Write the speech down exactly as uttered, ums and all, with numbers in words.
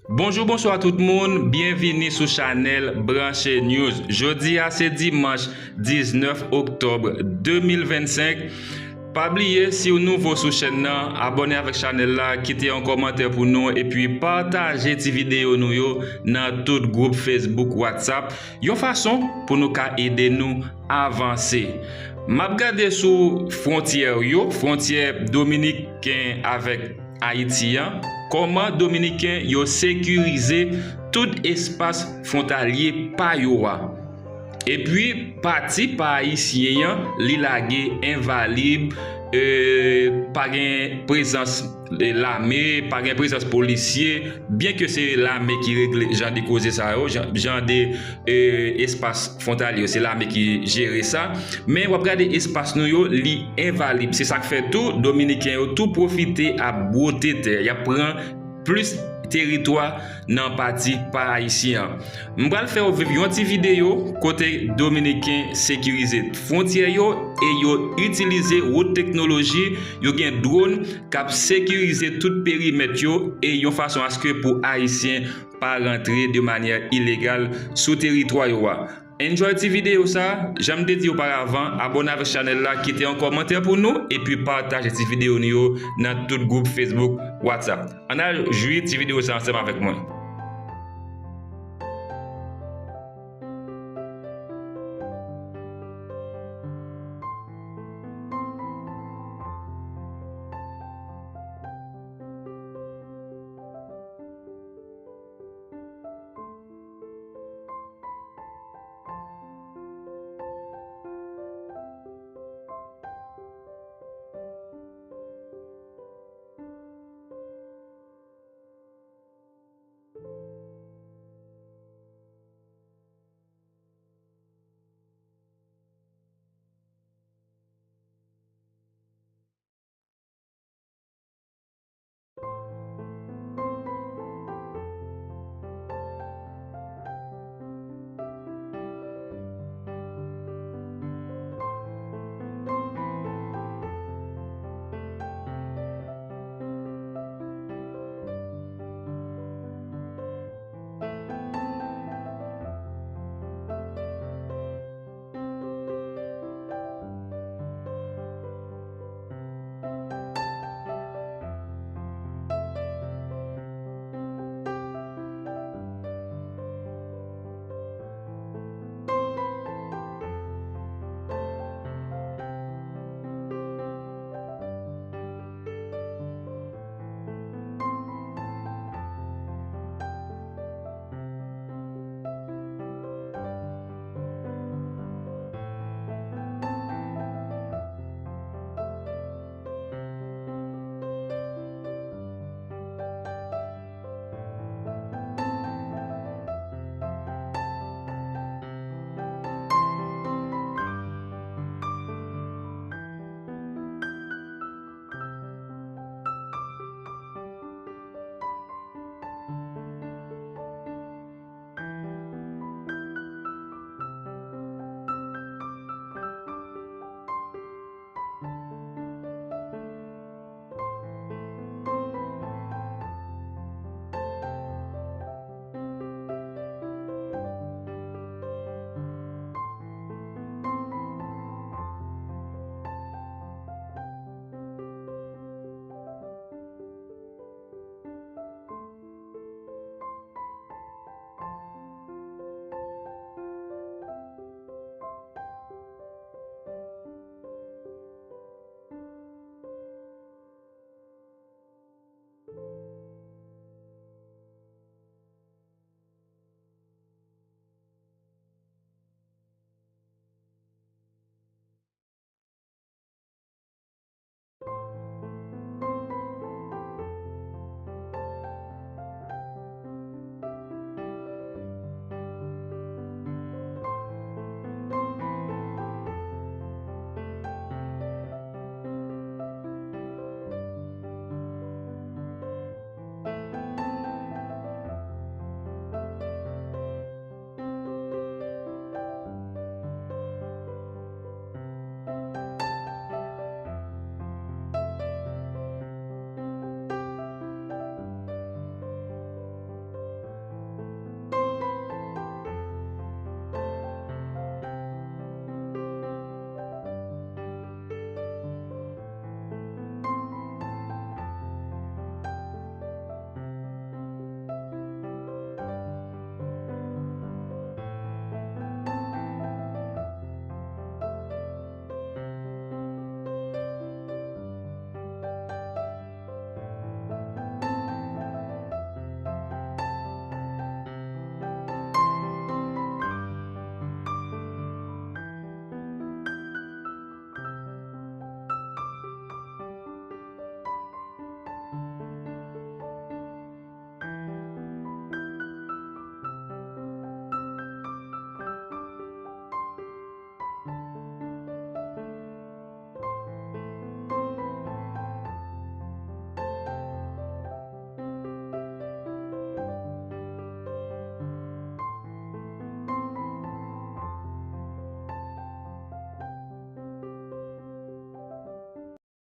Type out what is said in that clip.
Bonjou, bonswa tout moun, byenvini sou chanèl Branche News. Jodi a se dimanch diznèf oktòb de mil vennsenk. Pa bliye, si w nouvo sou chèn nan, abòne avèk chanèl la, kite yon kòmantè pou nou, epi pataje ti videyo nou yo nan tout gwoup Facebook, WhatsApp, yon fason pou nou ka ede nou avanse. M ap gade sou fwontyè yo, fwontyè dominiken avèk Ayiti an, kòman Dominiken yo sekirize tout espas fwontalye pa yo a. Epi, pati pa Ayisyen an, li lage envalib, e, pa gen prezans, e, lame, pa gen prezans polisye, byen ke se lame ki regle jan de koze sa yo, jan, jan de, e, espas fwontalye yo, se lame ki jere sa. Men w ap gade espas nou yo, li envalib. Se sa k fè tou, Dominiken yo tou pwofite ap bwote tè. Y ap pran plis teritwa nan pati pa Ayisyen an. M pral fè w viv yon ti videyo kote Dominiken sekirize fwontyè yo e yo itilize wot teknoloji, yo gen dwòn k ap sekirize tout perimèt yo e yon fason aske pou Ayisyen pa rantre de manyè ilegal sou teritwa yo a. Enjoy ti videyo sa, jan m te di oparavan, abòne avèk chanèl la, kite yon kòmantè pou nou, epi pataje ti videyo nou yo nan tout gwoup Facebook, WhatsApp. Ann al jwi ti videyo sa ansanm avèk mwen.